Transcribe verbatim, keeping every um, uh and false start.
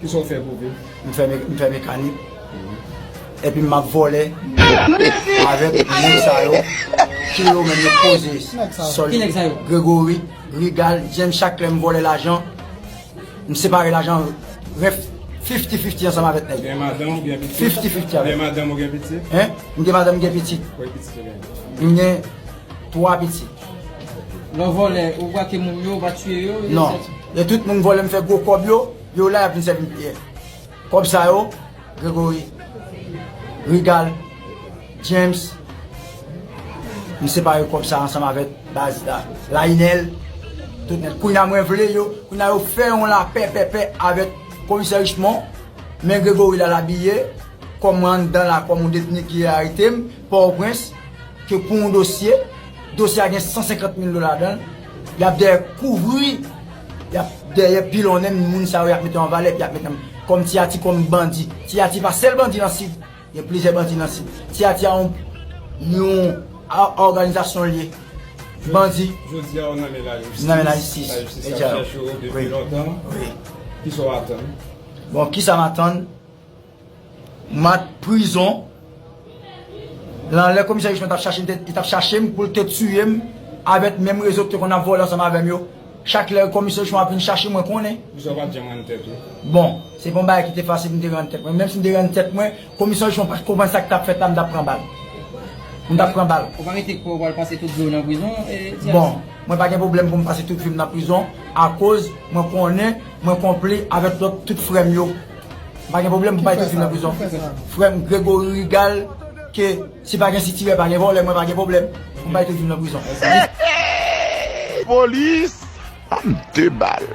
Kisa w fè pou viv? M fè me-, m fè mekanik. Epi m ap vòlè avèk nèg sa yo. Ki yo menm yo poze sòl. Ki nèg sa yo? Gregory, Rigal, James, chak lè m vòlè lajan, m separe lajan rèf fifty fifty ansanm avèk nèg yo. Gen madanm ou gen pitit? Fifty fifty avèk. Gen madanm ou gen pitit? Hein? M gen madanm, m gen pitit. Konbyen pitit ou gen? M gen twa pitit. Lè w vòlè, ou brake moun yo, ou pa tiye yo? Non. E tout moun vòlè, m fè gwo kòb yo, yo la y ap vin sèvi m pyè. Kòb sa yo, Gregory, Rigal, James, m separe kòb sa ansanm avèk baz la, Lainel, tout nèt. Kounye a mwen vle yo, kounye a yo fè yon lapè pèpè avèk komisè Richemond, men Gregory la l abiye kòm mwen anndan la, kòm yon detni ki arete m, Pòtoprens, ke pou yon dosye, dosye a gen san senkant mil dola ladan l, y ap dèyè kouvri, y ap dèyè pilonnen moun sa yo, y ap mete an valè, epi y ap mete kòm Ti Ati kòm bandi. Ti Ati pa sèl bandi nan Sid, gen plizyè bandi nan Sid. Ti Ati a yon, yon a-, òganizasyon l ye. Bandi. Jodi a, w nan men lajistis. Nan men lajistis. Lajistis ap chèche w depi lontan. Wi. Kisa w atann? Bon, kisa m atann? M at prizon. Nan lè komisè Richemond t ap chache m, te, li t ap chache m pou l te tiye m avèk menm rezo ki te konn ap vòlè ansanm avè m yo. Chak lè komisè Richemond ap vin chache m, mwen konnen. Poukisa w pa t janm rann tèt ou? Bon, se pa yon bagay ki te fasil pou m te rann tèt mwen. Menm si m te rann tèt mwen, komisè Richemond pa t konprann sa k t ap fèt la, m t ap pran bal. M t ap pran bal. Ou pa rete kwè ou pral pase tout vi w nan prizon, e, Ti Ati? Bon, mwen pa gen pwoblèm pou m pase tout vi m nan prizon, akoz mwen konnen mwen konpli avèk lòt tout frè m yo. M pa gen pwoblèm pou m pase tout vi m nan prizon. Frè m Gregory Rigal, ke si pa gen sitirè, pa gen vòlè, mwen pa gen pwoblèm pou m pase tout vi m nan prizon. Polis, ban m de bal.